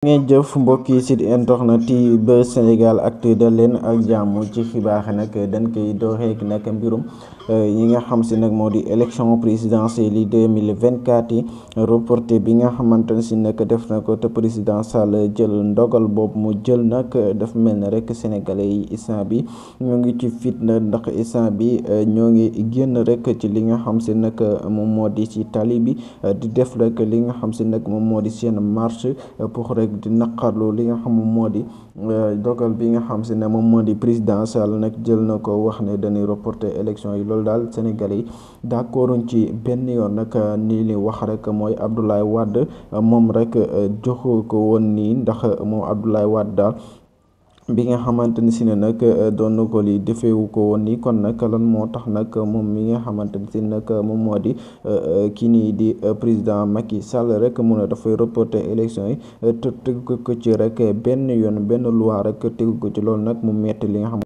ngeen jëf mbokk yi site internet yi Buzz Sénégal Actu dal leen ak jàmm ci xibaar nag dañ koy dooreek nag mbirum yi nga xam si nag moo di élection présidentielle yi 2024 yi reporté bi nga xamante ne si nag def na ko te président Sall jël ndogal boobu mu jël nag daf mel ne rek sénégalais yi instant bi ñoo ngi ci fitna ndax instant bi ñoo ngi génn rek ci li nga xam si nag moom moo di ci tali bi di def rek li nga xam si nag moom moo di seen marche pour rek di naqarlu li nga xam moom moo di dogal bi nga xam si ne moom moo di président Sall nag jël na ko wax ne dañuy reporter élection yi loolu daal Sénégalais yi d'accorduñ ci benn yoon nag ni li wax rek mooy Abdoulaye Wade moom rek joxu ko woon nii ndax moom Abdoulaye Wade daal bi nga xamante ni si ne nag doon na ko li defeewu ko woon nii kon nag lan moo tax nag moom mi nga xamante ni si nag moom moo di kii nii di président Macky Sall rek mun a dafay reporter élection yi te tegu ko ci rek benn yoon benn loi rek tegu ko ci loolu nag mu metti li nga xam